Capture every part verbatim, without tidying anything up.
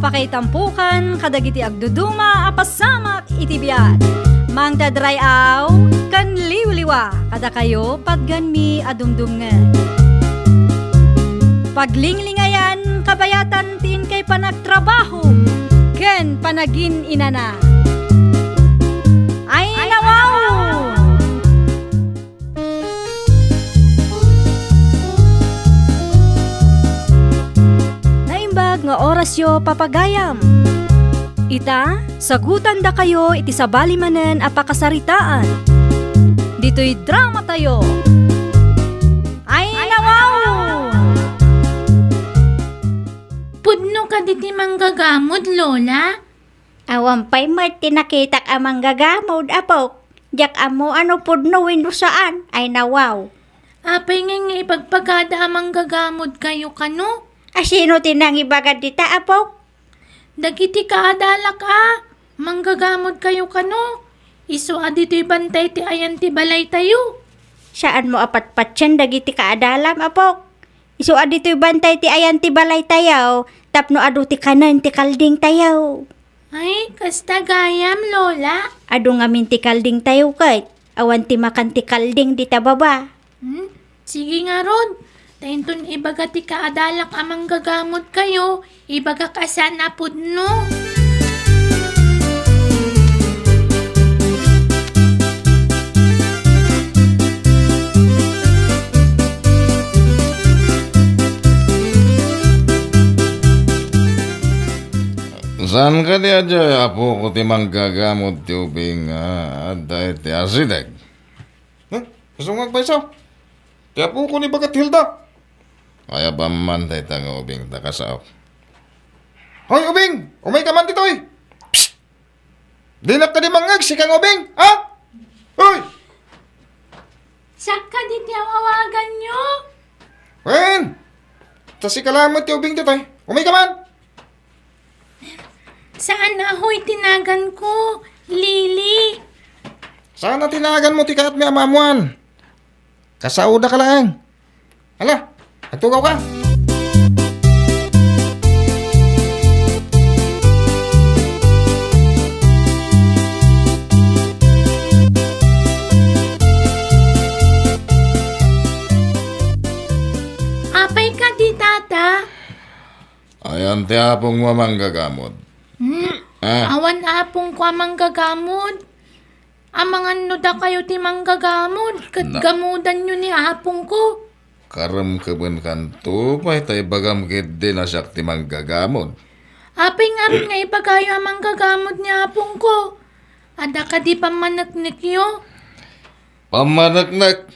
Pakaitampukan kadagiti agduduma a pasamak iti biag. Mangted ray-aw ken liwliwa kadakayo patgenmi a dumdumngeg. Paglinglingayan kabayatan ti inkay panagtrabaho ken panagin-inana. Ay, nawaw! Naimbag nga orasyo, papagayam. Ita, sagutandakayo iti sabali manen a pakasaritaan. Ditoy dramatayo. Ay, nawaw! Pudno kadi ti manggagamod, Lola? Awan pay met ti nakitak a manggagamod, apok. Diak ammo a no pudno wenno saan. Ay, nawaw. Apay ngay nga ibagbaga da a manggagamod kayo kano? A sino ti nangibagad dita, apok? Dagiti kaadalak a, manggagamod kayo kano? Isu a ditoy bantay ti ayan ti balaytayo. Saanmo a patpatien dagiti kaadalam, apok. Isu a ditoy bantay ti ayan ti balaytayo, tapno adu ti kanen ti kaldingtayo. Ay, kasta gayam, Lola. Adu ngamin ti kaldingtayo ket awan ti makan ti kalding dita baba. Hmm? Sige ngarud, ta inton ibaga ti kaadalak a manggagamod kayo, ibagak a saan a pudno. Saan kadi a diay, apok, ti manggagamod ti ubing nga adda iti asideg? Huh? Kasungag pay isu? Ti apok ni baket Hilda. Ay, apaman dayta nga ubing ta kasaok. Hoy, ubing! Umayka man ditoy! Psst! Dinak kadi mangngeg, sika nga ubing, ha? Hoy! Siak kadi ti aw-awaganyo? Wen! Ta sika laeng met ti ubing ditoy. Umayka man! Saan a hoy ti naganko, Lily. Saan a ti naganmo ti kaatmi a maammoan? Kasaodaka laeng. Hala, agtugawka. Apay kadi, Tata? Ayan ti apongmo a manggagamod. Hmm? Ah. Awan apongko a manggagamod. Amangan no dakayo ti manggagamod, ket Na- gamudanyo ni apongko. Karem kebenkanto pay ta ibagam ketdi a siak ti manggagamod. Apay ngarud nga ibagayo a manggagamod ni apongko? Adda kadi pammaneknekyo? Pammaneknek?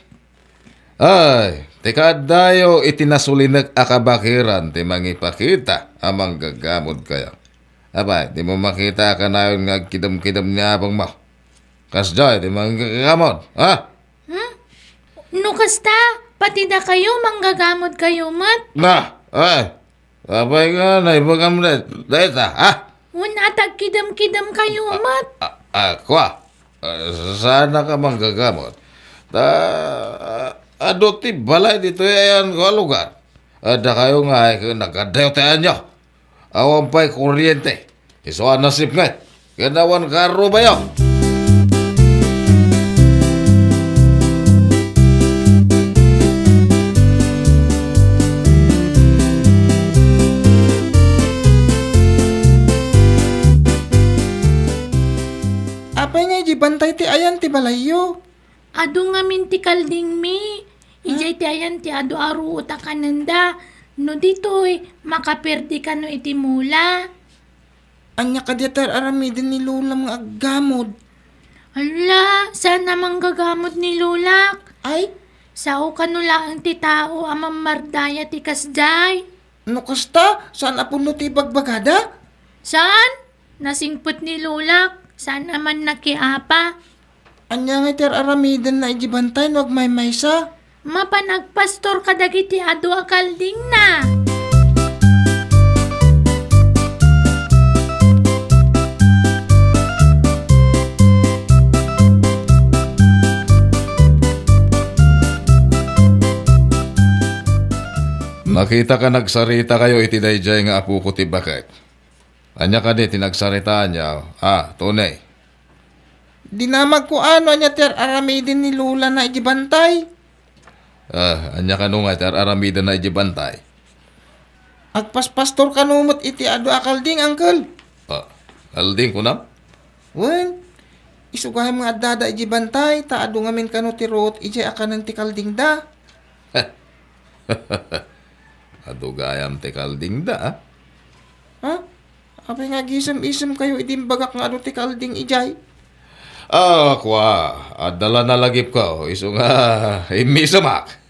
Ay, ti kaaddayo iti nasulinek a kabakiran ti mangipakita a manggagamod kayo. Apay, dimo makita a kanayon nga agkidemkidem ni apongmo? Kasdiay ti manggagamod, ha? Hmm? No kasta, pati dakayo, manggagamod kayo met? Na, ay, apay nga naibagam da-, dayta, ha? Wen a ta agkidemkidem kayo met. A, a, a, kua? A, saanka manggagamot. Ta, a, adu ti balay ditoy ayanko a lugar. Adda kayo nga ay ken nagkadayo ti ayanyo. Awan pay kuryente. Isu a nasipnget. Ken awan karrubayo. Apay nga idiay bantay ti ayan ti balayyo? Adu ngamin ti kaldingmi. Idiay ti ayan ti adu a ruot a kanenda. No ditoy, makaperdi kano iti mula. Ania kadi ti ar-aramiden ni Lolam nga aggamod? Ala, saan a manggagamod ni Lolak? Ay? Sao kano laeng ti tao a mammardaya ti kasdiay? No kasta, saan a pudno ti ibagbagada? Saan? Nasingpet ni Lolak, saan a mannakiapa. Ania ngay ti ar-aramidenna idiay bantay no agmaymaysa? Mapan agpastor kadagiti adu a kaldingna. Nakitak a nagsaritakayo iti daydiay nga apoko ti baket. Ania kadi ti nagsaritaanyo, a, Tony? Dinamagko a no ania ti ar-aramiden ni Lola na iti bantay. A, ania kano nga ti ar-aramiden na iti bantay? Agpaspastor kano met iti adu a kalding, Uncle. A, kalding, kunam? Wen, isu gayam nga addada iti bantay, ta adu ngamin kano ti ruot idiay a kanen ti kaldingda. Adu gayam ti kaldingda, a? Ha? Apay nga agisem-isemkayo idi imbagak nga adu ti kalding idiay? A, kua, adda la nalagipko, isu nga immisumak.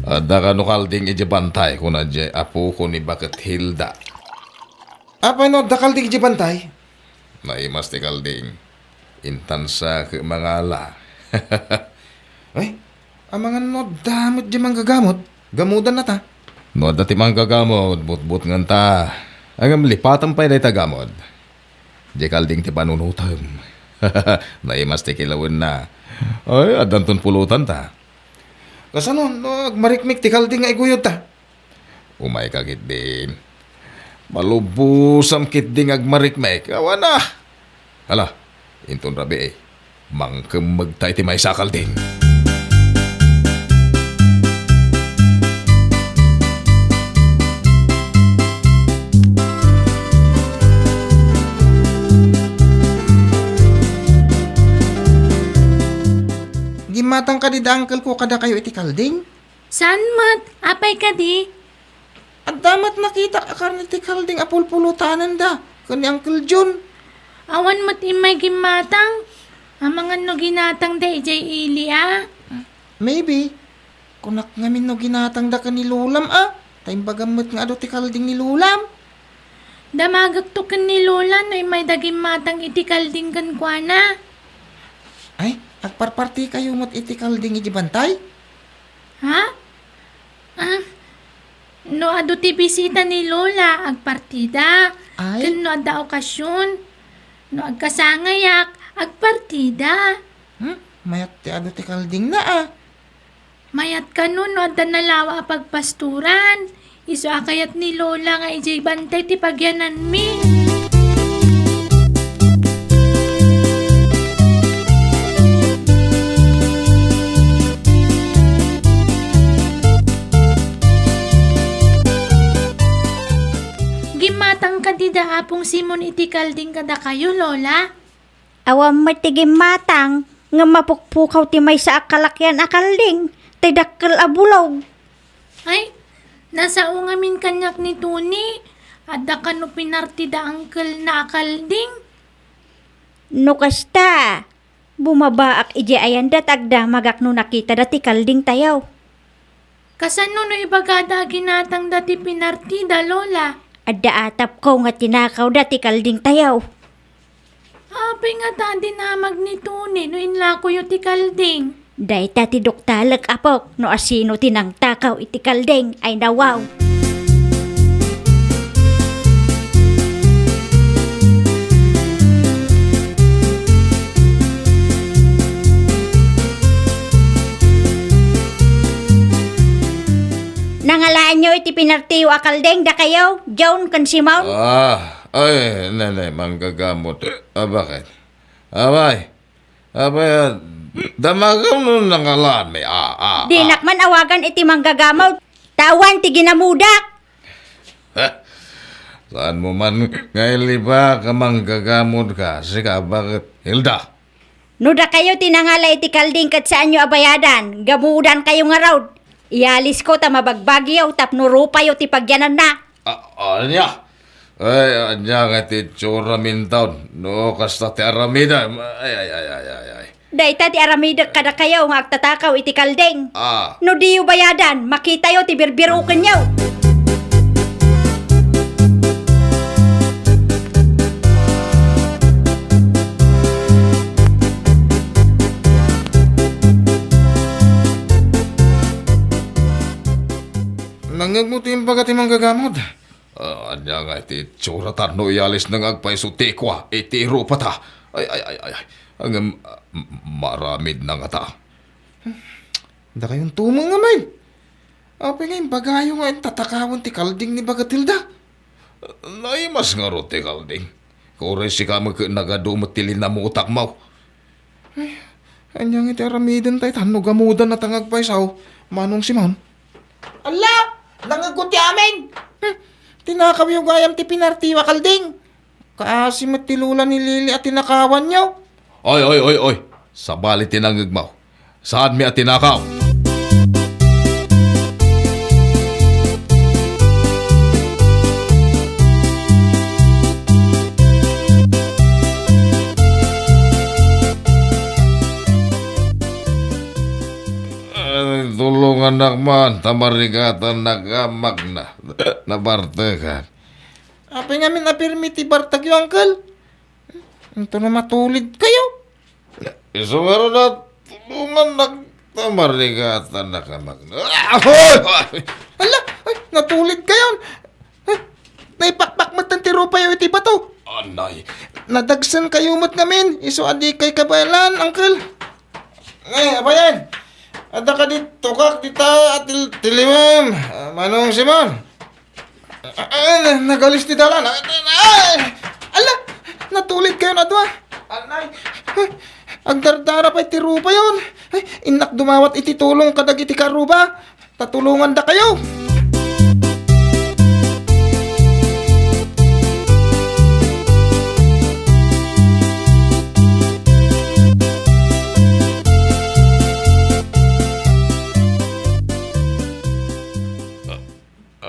Adda kano kalding idiay bantay, kuna diay apoko ni Baket Hilda. Apay no adda kalding idiay bantay? Naimas ti kalding. Intansa ket mangala. Ay, amangan no adda met diay manggagamot, gamudanna ta. No adda ti manggagamot, butbutngenta. Ngem lipatem pay dayta gamod. Diay kalding ti panunotem. Naimas ti kilawenna. Ay, addanton pulotanta. Kasano no agmarikmik ti kalding nga iguyodta? Umayka ketdin. Malubosam ketdin nga agmarikmek. Awan a. Hala, inton rabii, mangkemmegta iti maysa a kalding. Gimmatang kadi da uncle ko kadakayo iti kalding? Saan met? Apay kadi? Adda met nakitak a karne ti kalding a pulpulotanenda ken ni Uncle John. Awan met immay gimmatang. Amangan no ginatangda idiay ili a? Maybe. Kunak ngamin no ginatangda ken ni Lolam a. Ta imbagam met nga adu ti kalding ni Lolam. Damagekto ken ni Lola no immayda gimmatang iti kalding kenkuana. Ay, agparpartikayo met iti kalding iti bantay? Ha? Ah, no adu ti bisita ni Lola, agpartida. Ay. Ken no adda okasion, no agkasangayak, agpartida. Hmm? Mayat ti adu ti kaldingna a. Mayat kano no adda nalawa a pagpasturan. Isu a kayat ni Lola nga idiay bantay ti pagyananmi. Gimmatang kadi da Apong Simon iti kalding kadakayo, Lola? Awan met ti gimmatang, ngem mapukpukaw ti maysa a kalakian a kalding, ti dakkel a bulog. Ay, nasao ngamin kaniak ni Tony. Adda kano pinartida angkelna a kalding? No kasta, bumabaak idiay ayanda ta agdamagak no nakitada ti kaldingtayo. Kasano no ibagada a ginatangda ti pinartida, Lola? Adda atapko nga tinakawda ti kaldingtayo. Apay ngata a dinamag ni Tony no inlakoyo ti kalding? Dayta ti duktalek, apok, no asino ti nangtakaw iti kalding. Ay, nawaw. Nangalaanyo iti pinartiyo a kalding, dakayo, John ken Simon? Ah, ay, nene, manggagamot. Ah, bakit? Abay, abay, ah, damagam no nangalaanmi. Ah, ah, ah. Dinak man awagan iti manggagamot. Ta awan ti ginamudak. Saanmo man nga ilibak a manggagamot ka, sika, bakit, Hilda? No dakayo ti nangala iti kalding ket saanyo a bayadan, gamudankayo ngarud. Ialisko ta mabagbagiyo tapno rupayo ti pagyananna. A-, ania? Ay, ania nga ti itsura mintaw no kasta ti aramidem? Ay, ay, ay, ay, ay, ay. Dayta ti aramidek kadakayo nga agtatakaw iti kalding. Ah. No diyo bayadan, makitayo ti birbirukenyo. Nangngegmo ti imbaga ti manggagamod. Ah, ania ngay ti itsurata no ialisna nga agpayso ti kua iti rupata? Ay, ay, ay, ay, ay. Ngem, ah, m-, maaramidna ngata. Dakayon tumeng, Amay. Apay nga imbagayo nga intatakawan ti kalding ni Bagatilda? Naimas ngarud ti kalding. Uray sika met ket nagadu met ti linamutak, Maw. Ay, ania nga iti aramiden tayo, ta no gamudan na ta nga agpayso, Manong Simon? Ala! Nangegko ti amin! Hmm, tinakawyo gayam ti pinartiwa, kalding. Kaasi met ti lula ni Lili a tinakawanyo. Oy, oy, oy, oy! Sabali ti nangegmo. Saanmi a tinakaw. Ay, tulongannak man, ta marigatan nakamakna. Nabartekan. Apay ngamin a pirmi ti bartekyo, Uncle? Intono matulid kayo. Isu ngarud a tulongannak ta marigatan nakamakna. Ah, hoy! Ala, ay, natulid kayon. Ay, naipakpak met ti rupayo iti bato. Anay. Nadagsen kayo met ngamin. Isu a di kay kabaelan, Uncle. Ay, abayan. Adda kadi tukak dita a til-, tilimem, ah, Manong Simon. Ah, ah, nagalis ti dalan. Ah, ah, ala, natulid kayon a dua. Anay. Agdardara pay ti rupayon. Ay, innak dumawat iti tulong kadagiti karuba. Ta tulongandakayo.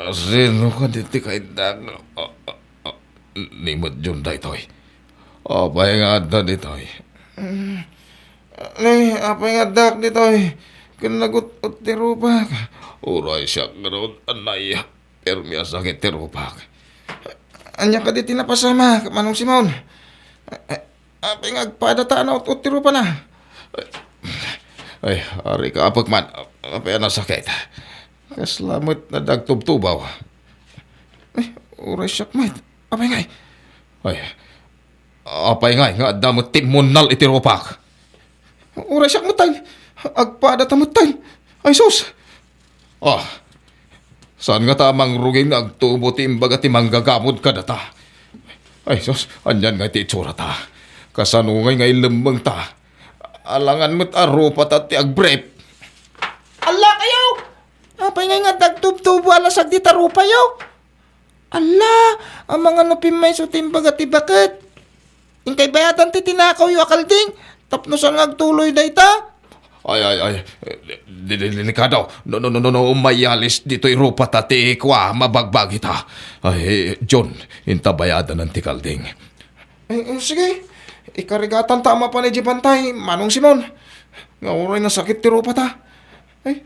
Asino kadi ti kaidak? Ah, ah, ah, ni met Jun daytoy. Apay nga adda ditoy? Mm. Ni, apay nga addak ditoy? Ken nagut-ot ti rupak. Uray siak ngarud, anay. Permi a sakit ti rupak. Ania kadi ti napasamak, Manong Simon? Apay nga agpada ta a naut-ot ti rupana? Ay, ari ka, apek man. Apay a nasakit? Kasla met nadagtubtubaw. Ay, uray siak met. Apay ngay? Ay, apay ngay nga adda met timmunnal iti rupak? Uray siak met tay. Agpada ta met tay. Ay, sus! Ah, saan ngata a mangrugin nga agtubo ti imbaga ti manggagamod kadata? Ay, sus, anian ngay ti itsurata? Kasano ngay nga ilemmengta? Alangan met a rupata ti agbrief. Ala kayo! Apay ngay nga dagtubtubo a lasag dita rupayo? Ala, amangan no pimmayso ti imbaga ti baket. Inkay bayadan ti tinakawyo a kalding, tapno saan nga agtuloy dayta? Ay, ay, ay, de-, de-, delikado. No, no, no, no, no, mayalis ditoy rupata ti kua, mabagbagita. Ay, John, inta bayadanan ti kalding. Eh, eh, sige, ikarigatan ta a mapan idiay bantay, Manong Simon. Nga uray nasakit ti rupata. Ay,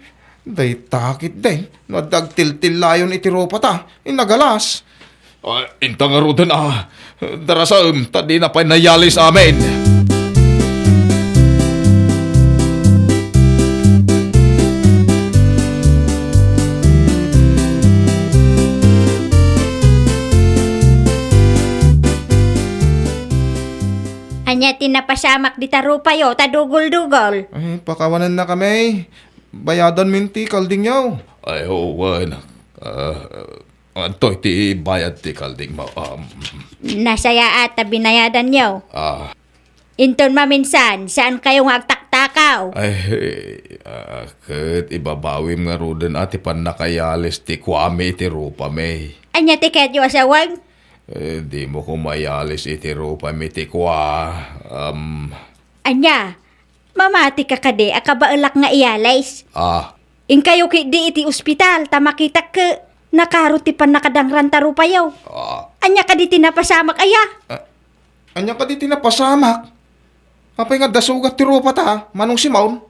dayta ketdi no adda agtiltillayon iti rupata, nagalas. Ah, inta ngaruden a, darasem, ta dina pay nayalis amin. Ania ti napasamak dita rupayo ta dugol-dugol? Ay, pakawanennakami. Bayadanmin ti kaldingyo. Ay, wen. Ah, antoy ti bayad ti kaldingmo? Um, Nasayaat ta binayadanyo. Ah. Inton maminsan, saan kayo nga agtaktakaw? Ay, ah, ket ibabawim ngaruden a ti pannakayalis ti kuami iti rupami. Ania ti kayatyo a sawag? Eh, dimo koma iyalis iti rupami ti kua. Um, Ania? Mamati ka kadi a kabaelak nga iyalis? Ah. Inkayo ketdi iti ospital ta makitak ket nakaro ti pannakadangranta rupayo. Ah. Ania kadi ti napasamak aya? Ah, ania kadi ti napasamak? Apay nga adda sugat ti rupata, Manong Simon?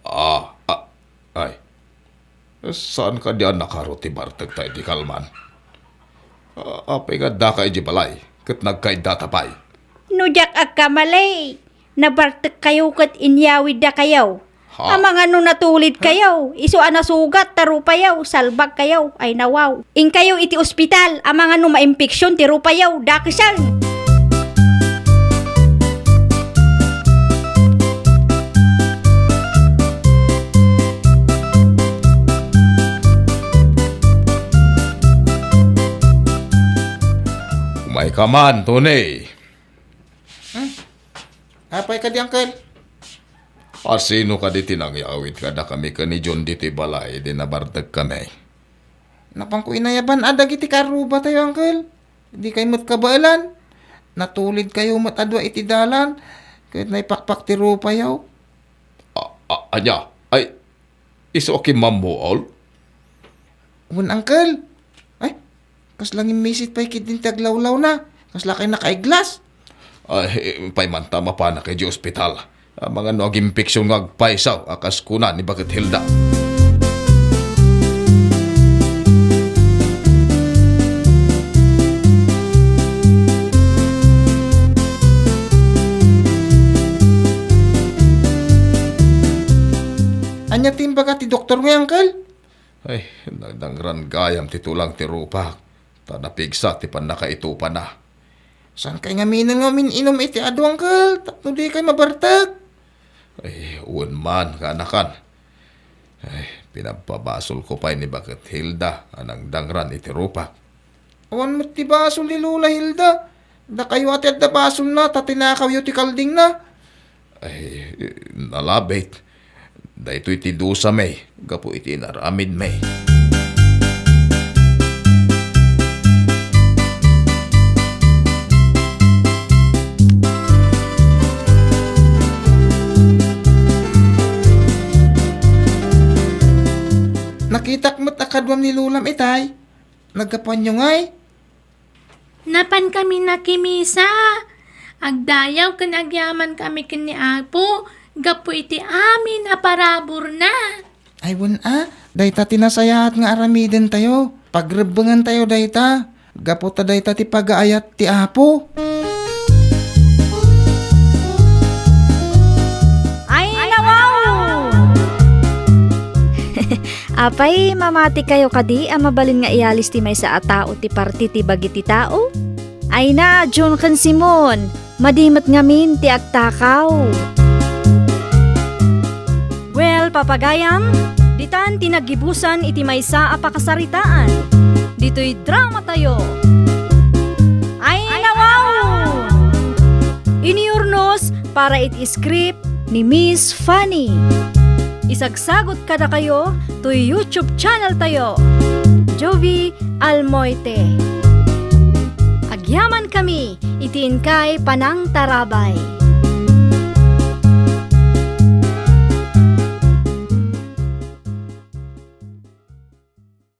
Ah, ah, ay. Saan kadi a nakaro ti bartekta idi kalman? Ah, apay nga addaka idiay balay, ket nagkaiddata pay? No diak agkamali, nabartekkayo ket inyawiddakayo. Ha? Amangan no natulid kayo, isu a nasugat ta rupayo, salbag kayo, ay nawaw. Inkayo iti ospital, amangan no maimpeksyon ti rupayo, dakeseng. Umay ka man, Tony. Hmm? Apay kadi, Uncle? A, sino kadi ti nangyawid kadakami ken ni John ditoy balay idi nabartekami? Napanko inayaban a dagiti karrubatayo, Uncle. Dikay met kabaelan. Natulidkayo met a dua iti dalan, ket naipakpak ti rupayo. A, a, ania? Ay, isu a kimmammuol? Wen, Uncle. Ay, kasla ngimmisit pay ketdin ti aglawlawna. Kasla kay nakaiglas. Ay, pay man ta mapanak idiay ospital. Amangan no agimpeksyon nga agpayso a kas kuna ni Baket Hilda. Ania ti imbaga ti doktor ngay, Uncle? Ay, nagdangran gayam ti tulang ti rupak, ta napigsa ti pannakaitupana. Saankay ngaminen nga umin-inum iti adu, Uncle, tapno dikay mabartek? Ay, wen man, kaanakan. Ay, pinagpabasolko pay ni Baket Hilda a nagdangran iti rupak. Awan met ti basol ni Lola Hilda. Dakayo a ti adda basolna ta tinakawyo ti kaldingna. Ay, nalabit. Daytoy ti dusami gapu iti inaramidmi. Nakitak met a kaduam ni Lolam itay. Naggapuanyo ngay? Napankami nakimisa. Agdayaw ken agyamankami ken ni Apo gapu iti amin a paraburna. Ay, wen a, dayta ti nasayaat nga aramidentayo. Pagrebbengentayo dayta, gapu ta dayta ti pagaayat ti Apo. Ay, nawaw! Apay, mamatikayo kadi a mabalin nga iyalis ti maysa a tao ti parti ti bagi ti tao? Ay na, Jun ken Simon, madi met ngamin ti agtakaw. Well, papagayam, ditan ti naggibusan iti maysa a pakasaritaan. Ditoy dramatayo. Ay, nawaw! Inurnos para iti script ni Miss Fanny. Isagsagot kadakayo toy YouTube channel tayo, Jovi Almoite. Agyamankami iti inkay panangtarabay.